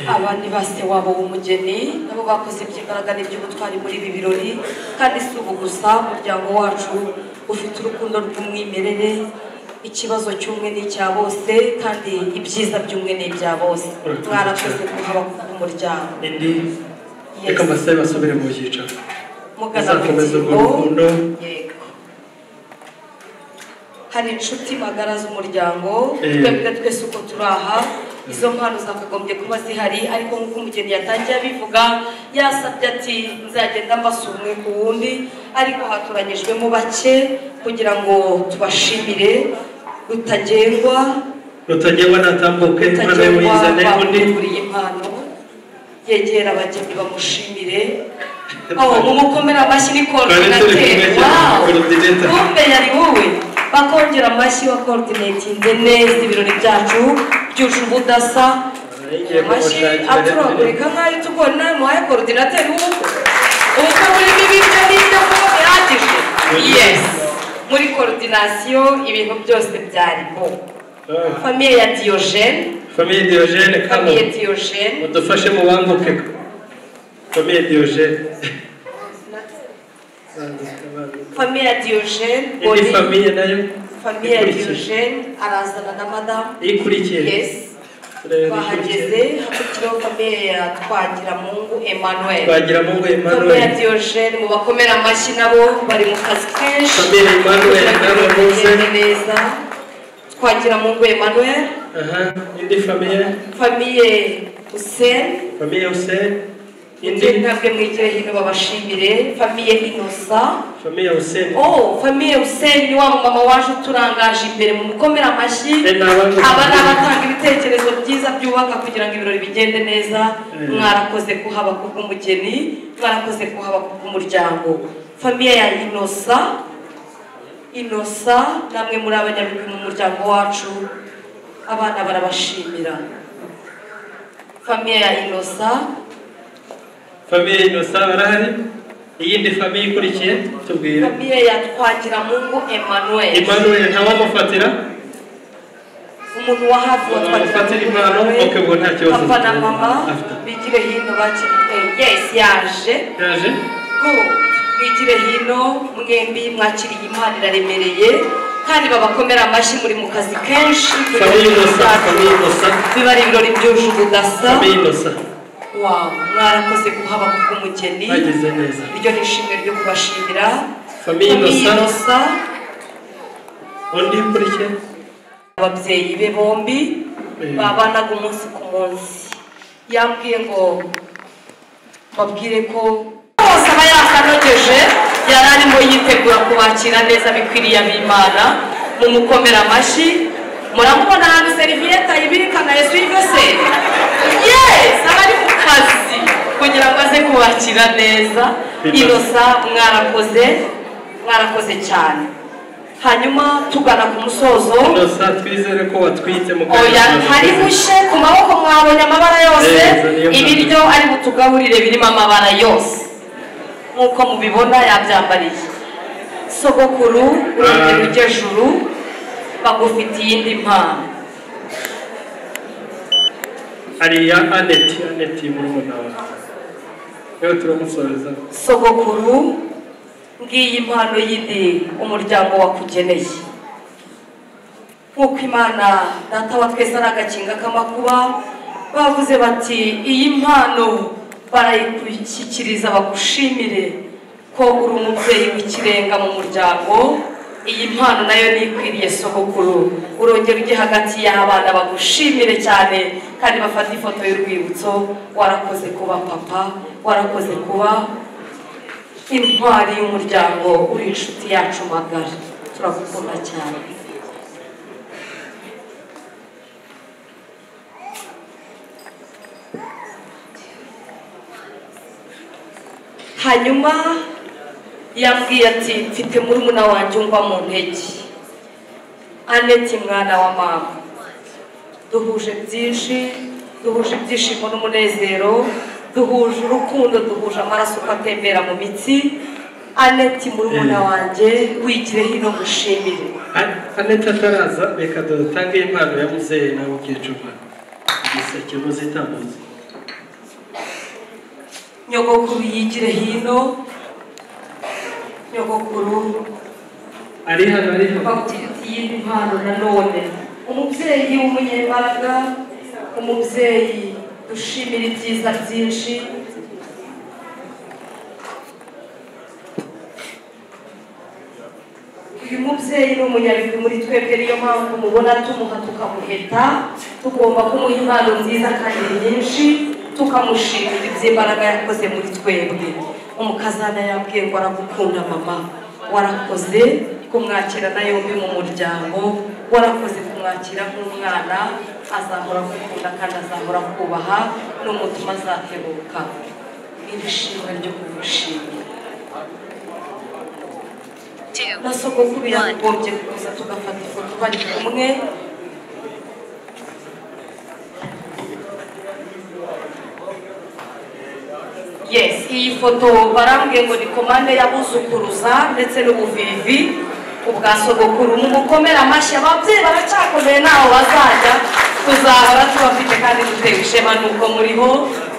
Aba ni ba se wabo w'umugeni, nabo bakoze iby'imbaraga n'iby'ubutwari muri ibi birori. Kandi si ubu gusa, umuryango wacu ufite urukundo rw'umwimerere. Ikibazo cy'umwe ni icya bose, kandi ibyiza by'umwe ni ibya bose. Mwarakoze kuhaba k'umuryango. Indi reka mbasabe basubire mu byicaro. Mugana mu Bazakomeza urwo byimbo. rukundo. Yego, hari inshuti magara z'umuryango. Twebwe twese uko turi aha, izo mpano zakagombye kuba zihari, ariko nk'uko umugeni yatangiye abivuga, yasabye ati nzagenda mbasura umwe ku wundi, ariko hatoranyijwemo bake kugira ngo tubashimire. Rutagengwa. Rutagengwa natambuke, impano ye Rutagengwa muyizane. Undi. Bamuguriye impano, yegera abageni bamushimire. Oh, mumukomere amashyi, ni Twari turi kumwe coordinateur. cyane, Wow. coordinator. Kumbe yari wowe. Bakongera amashyi wa coordinatinze neza ibirori byacu byuje ubudasa. Ngiye Amashyi kumushakira. aturagurika nk'ayo tubona nawe muhaye coordinateur w'ubukwe. Ubukwe burimo ibiryo n'ibyo kunywa bihagije. Yes, muri coordination ibintu byose byari bo. Famille ya Diogene. Famille Diogene, kamo. Famille Diogene. Mudufashe mubanguke. Famille Diogene. Famille ya Diogene. Indi Boni. famille nayo Famille ya ikurikiye. Diogene arazana na madamu. Ikurikiye. Yes. Turebe. Bahageze. Hakurikiraho famille ya Twagiramungu Emmanuel. Twagiramungu Famille ya Emmanuel. Diogene, mubakomere amashyi, nabo bari mu kazi kenshi Famille Emmanuel kugira ngo nabo muze. bigende neza. Twagiramungu Emmanuel. Aha, indi famille. Famille Hussein. Famille Hussein. Indi Indi ntabwe mwigire hino babashimire. Famille Innocent. Famille Hussein. Oh, famille Hussein ni wa mama waje uturangaje imbere, mu mukomere amashyi. Ni abandi. Aba ni abatanga ibitekerezo byiza byubaka kugira ngo ibirori bigende neza. Mwarakoze kuhaba kubw'umugeni, mwarakoze kuhaba kubw'umuryango. Famille ya Innocent, Innocent, namwe muri abanyabigwi mu muryango wacu, abana barabashimira. Famille ya Innocent. Famille Innocent barahari. Iyindi famille ikurikiye tubwire. Famille ya Twagiramungu Emmanuel. Emmanuel ntawamufatira. Umuntu wa hafi wa Wamufatira Twagiramungu impano. Emmanuel. Okay, ubwo nta kibazo. Papa na mama After. bigire hino bakiri. Yes, yaje. Yaje. Good. Mwigire hino mwembi, mwakiriye impano iraremereye, kandi babakomera amashyi, muri mu kazi kenshi. Famille Innocent, famille Innocent. Biba ari ibirori byuje ubudasa. Famille Innocent. Wow, mwarakoze kuhaba kubw'umugeni. Bagize neza. Iryo ni ishimwe ryo kubashimira. Famille Innocent. Innocent. Undi ukurikiye. Ababyeyi be bombi babanaga umunsi ku munsi. Yambwiye ngo babwire ko bose aba yakanogeje, yari arimo yitegura kubakira neza bikwiriye ab'Imana. Mumukomera amashyi. Muramubona ahantu serviette ayibika na essuie-vaisselle. Yes, aba ari mu kazi kugira ngo aze kubakira neza. Inosa mwarakoze, mwarakoze cyane. Hanyuma tugana ku musozo. Inosa twizere ko watwitse mu oya hari bushe ku maboko, mwabonye amabara yose. Ibiryo ari butugaburire birimo amabara yose nkuko mubibona yabyambariye. Sogokuru urongera ujye juru, bagufitiye indi mpano. Ariya Aneti, Aneti murumuna wawe. Rero turamusoreza. Sogokuru, ngiyi impano yindi umuryango wakugeneye. Nkuko Imana data wa twese ari agakinga k'amakuba, bavuze bati iyi mpano barayigushyikiriza bagushimire ko uri umubyeyi w'ikirenga mu muryango. Iyi mpano nayo ni ikwiriye sogokuru. Urongera ujye hagati y'abana bagushimire cyane kandi bafate ifoto y'urwibutso. Warakoze kuba papa, warakoze kuba intwari y'umuryango, uri inshuti yacu magara, turagukunda cyane. Hanyuma yambwiye ati mfite murumuna wanjye ungwa mu ntege, Aneti mwana wa mama, duhuje byinshi, duhuje ibyishimo n'umunezero, duhuje urukundo, duhuje amaraso uko atembera mu mitsi. Aneti murumuna wanjye, wigire hino ngushimire. Aneti ataraza, reka dutange impano ya muzehe na mukecuru. Igiseke muzitambutse. Nyogokuru yigire hino. Nyogokuru ari hano, ari hano. Bagufitiye indi mpano nanone. Umubyeyi w'umunyembaraga, umubyeyi dushimira ibyiza byinshi. Uyu mubyeyi ni umunyabigwi muri twebwe, niyo mpamvu mubona tumuha tukamuheta. Tugomba kumuha impano nziza kandi nyinshi, tukamushimira iby'imbaraga yakoze muri twebwe. Umukazana yambwiye ngo aragukunda mama, warakoze kumwakira na yombi mu muryango, warakoze kumwakira nk'umwana, azahora gukunda kandi azahora kubaha, n'umutima azatebuka. Iri shimwe ryo kumushimira. Na sogokuru yagombye kuza tugafata ifoto bari kumwe. Yes, iyi foto barambwiye ngo ni komande y'abuzukuruza ndetse n'ubuvivi ubwa sogokuru. Mumukomere amashyi, ababyeyi baracyakomeye ntaho bazajya, tuzahora tubafite kandi dutewe ishema nuko muriho.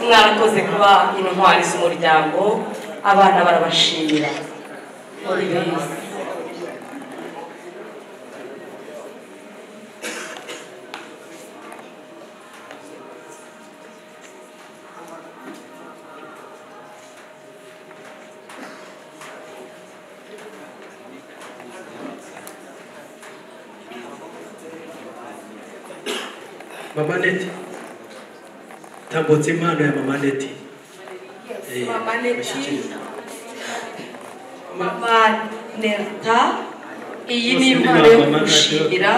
Mwarakoze kuba intwari z'umuryango, abana barabashimira. Muri beza. Mama Neti, tambutse impano ya Mama Neti. Mama Neti, Mama Nerta, iyi ni impano yo kugushimira.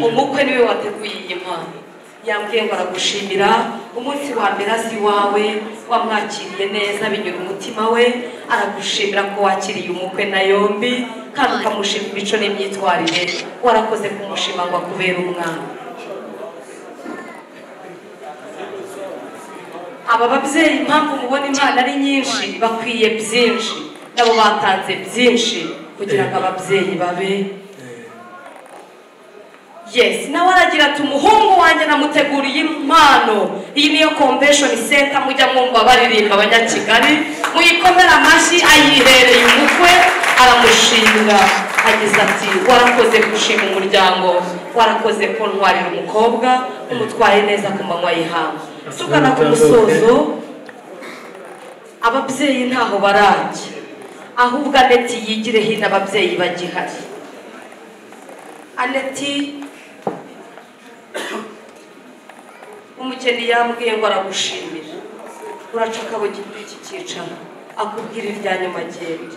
Umukwe niwe wateguye iyi mpano. Yambwiye ngo aragushimira, umunsi wa mbere azi iwawe wamwakiriye neza binyura umutima we, aragushimira ko wakiriye umukwe na yombi kandi ukamushima imico n'imyitwarire. Warakoze kumushima ngo akubere umwana. Aba babyeyi impamvu mubona impano ari nyinshi, bakwiye byinshi, nabo batanze byinshi kugira ngo ababyeyi babe. Yes, nawe aragira ati umuhungu wanjye namuteguriye impano. Iyi niyo convention center mujya mwumva baririmba abanyakigali, muyikomera amashyi. Ayihereye umukwe aramushimira, agize ati warakoze gushima umuryango, warakoze kuntwarira umukobwa, umutwaye neza ku manywa y'ihangu. Tugana ku musozo, ababyeyi ntaho barajya, ahubwo Aneti yigire hino ababyeyi bagihari. Aneti umukeni yambwiye ngo aragushimira, uraca akabogi kuri iki cyicaro akubwira irya nyuma agenda.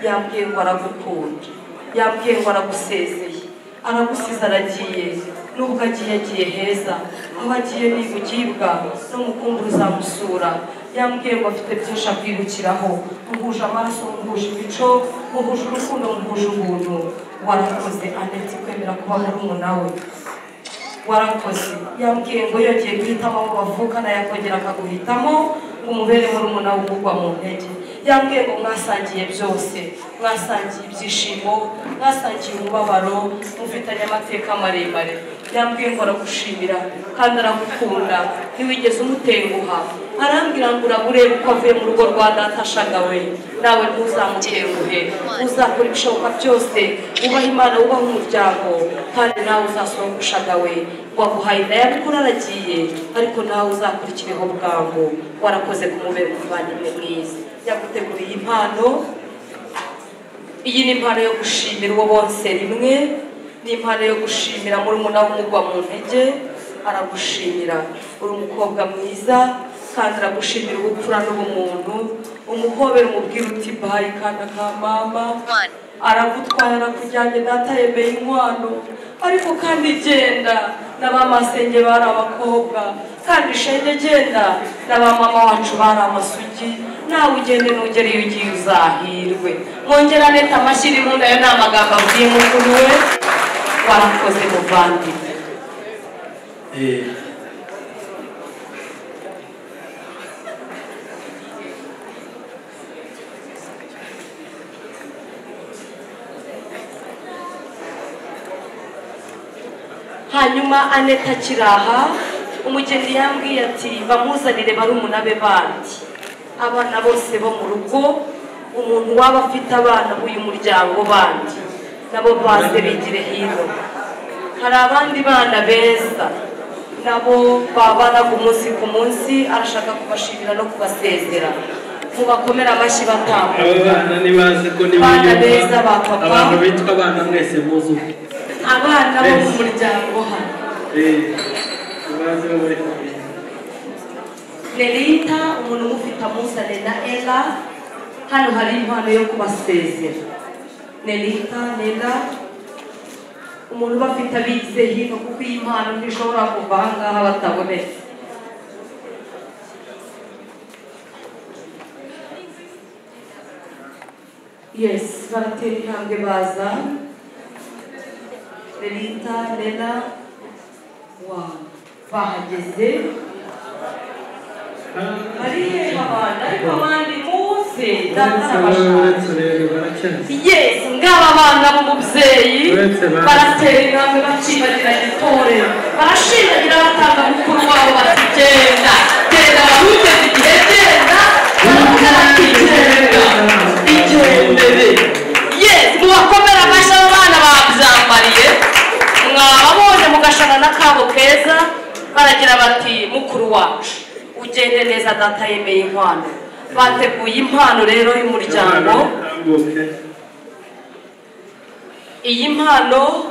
Yambwiye ngo aragukunda, yambwiye ngo aragusezeye, aragusize aragiye. Nubwo agiye agiye heza, aho agiye ni bugibwa, n'umukumbi uzamusura. Yambwiye ngo afite byinshi akwibukiraho. Muhuje amaraso, muhuje imico, muhuje urukundo, muhuje ubuntu. Warakoze Aneti kwemera kuba murumuna we. Warakoze. Yambwiye ngo yongeye guhitamo abo bavukana, yakongera akaguhitamo ngo umubere murumuna we umugwa mu ntege. Yambwiye ngo mwasangiye byose, mwasangiye ibyishimo, mwasangiye umubabaro, mufitanye amateka maremare. Yambwiye ngo aragushimira kandi aragukunda, ntiwigeze umutenguha. Arambwira ngo urabure uko avuye mu rugo rwa data ashagawe, nawe ntuzamutenguhe, uzakora ibishoboka byose, wubahe Imana, wubahe umuryango, kandi nawe uzasohoka ushagawe. Waguhaye inda yabikora aragiye, ariko nawe uzakurikireho bwangu. Warakoze kumubera umuvandimwe mwiza. Yaguteguriye impano. Iyi ni impano yo gushimira uwo bonse rimwe, ni impano yo gushimira murumuna w'umugwa mu ntege. Aragushimira, uri umukobwa mwiza, kandi aragushimira ubupfura n'ubumuntu. Umuhobera umubwira uti bayi kana ka mama. Aragutwara arakujyanye, data yemeye inkwano, ariko kandi genda n'abamasenge bari abakobwa, kandi shenge genda n'abamama wacu bari amasugi, nawe ugende nugera iyo ugiye uzahirwe. Mwongera Aneti amashyi n'impundu, ayo ni amagambo abwiye mukuru we. Warakoze muvandimwe. Hanyuma Aneti akiraha, umugeni yambwiye ati bamuzanire barumuna be bandi, abana bose bo mu rugo, umuntu waba afite abana b'uyu muryango bandi nabo baze bigire hino. Hari abandi bana beza nabo babanaga umunsi ku munsi, arashaka kubashimira no kubasezera. Mubakomera amashyi batambuka. Abo bana nibaze ko Bana beza ba papa, abantu bitwa abana mwese muzi abana bo mu muryango hano. Nibaze bo muri famille. Nelita umuntu umufite amuzane na Ella. Hano hari impano yo kubasezera. Nelita, Nella, umuntu ubafite abigize hino, kuko iyi mpano ntishobora kuva aha ngaha batabonetse. Yes, baratera intambwe baza. Nelita, Nella, wow, bahageze. Bariye abana, ariko abandi muze data arabashaka. Yes, ngaba abana b'umubyeyi baratera intambwe bacibagira gitore, barashinjagira batanga mukuru wabo bati genda, genda wahugeze igihe, genda, baravuga bati genda, igendere. Yes, mubakomera amashyi abo bana babyambariye, mwababonye mugashana n'akabo keza, baragira bati mukuru wacu ugende neza, data yemeye inkwano. Bateguye impano rero y'umuryango. Iyi mpano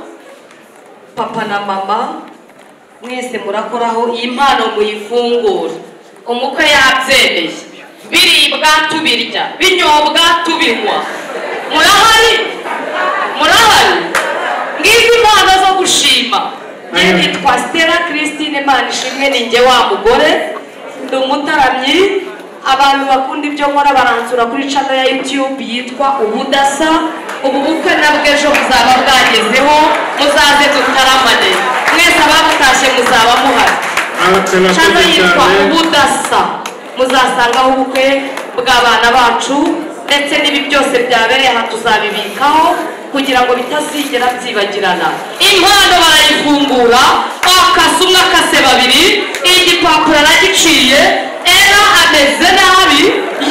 papa na mama mwese murakoraho, iyi mpano muyifungura. Umukwe yabyemeye, biribwa tubirya, binyobwa tubinywa. Murahari? Murahari? Ngizi impano zo gushima. Njye nitwa Stella Christine Manishimwe, ni njye wa mugore, ndi umutaramyi. Abantu bakunda ibyo nkora baransura kuri channel ya YouTube yitwa Ubudasa. Ubu bukwe nabwo ejo buzaba bwagezeho, muzaze dutaramane mwese, ababutashye muzaba muhari. Channel yitwa Ubudasa, muzasangaho ubukwe bw'abana bacu, ndetse n'ibi byose byabereye aha tuzabibikaho kugira ngo bitazigera byibagirana. Impano barayifungura, akase umwe akase babiri, igipapuro aragiciye, Era ameze nabi.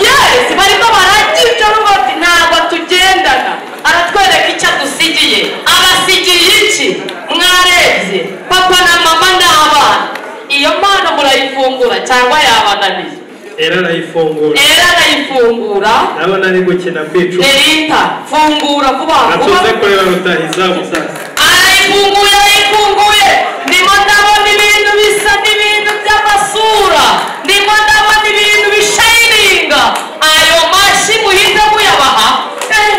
Yes, barimo baragica bati ntabwo tugendana. Aratwereka icyo adusigiye. Abasigiye iki? Mwarebye papa na mama n'abana. Iyo mpano murayifungura cyangwa yabananiye? Era arayifungura. Era arayifungura. Ndabona ari gukina kwicupa. Nerita, fungura vuba vuba. Atuze kureba rutahizamu sasa. Arayifunguye, arayifunguye. Ndimo ndabona ibintu bisa n'ibintu by'amasura. Ndimo ndabona ibintu bishayininga. Ayo mashyi muhite muyabaha.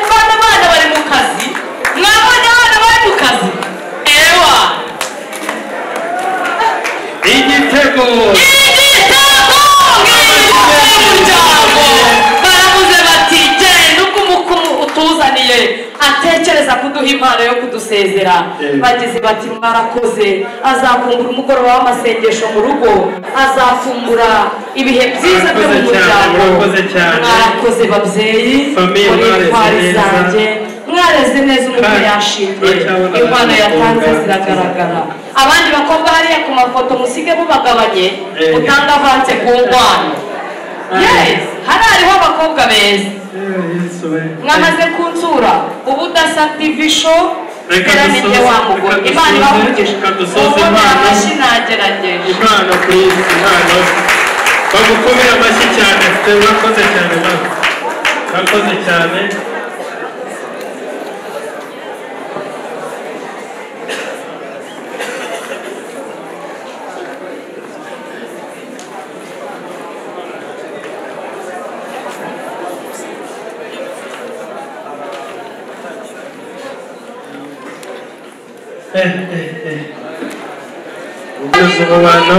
Bano bana bari mu kazi. Mwabona abana bari mu kazi. Ewa. Igitego. Igitego! kudusezera bagize bati mwarakoze. Azakumbura umugoroba w'amasengesho mu rugo, azakumbura ibihe byiza byo mu muryango. Mwarakoze babyeyi, muri intwari zanjye, mwareze neza, umukwe yashimye, impano yatanze ziragaragara. Abandi bakobwa hariya ku mafoto musige mubagabanye, mutanga avance ku ngwano. Yes, hano hariho abakobwa beza. Mwamaze kunsura ubudasa TV show. Reka wa mugore, Imana ibahe umugisha. Amashyi nagerageje. Impano please, impano. Bagukomera amashyi cyane, urakoze cyane mama. Urakoze cyane. Ugeze umubano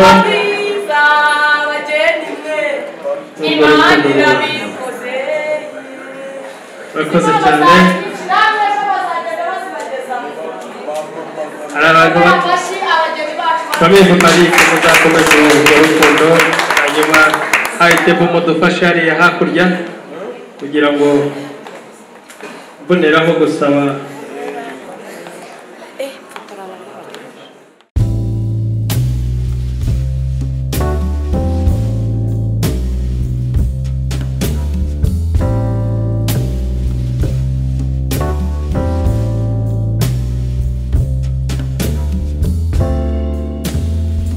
urakoze cyane. Hari abantu bamwe mutarike muzakomeza urwo rukundo, hanyuma hahitemo mudufashe hariya hakurya kugira ngo mboneraho gusaba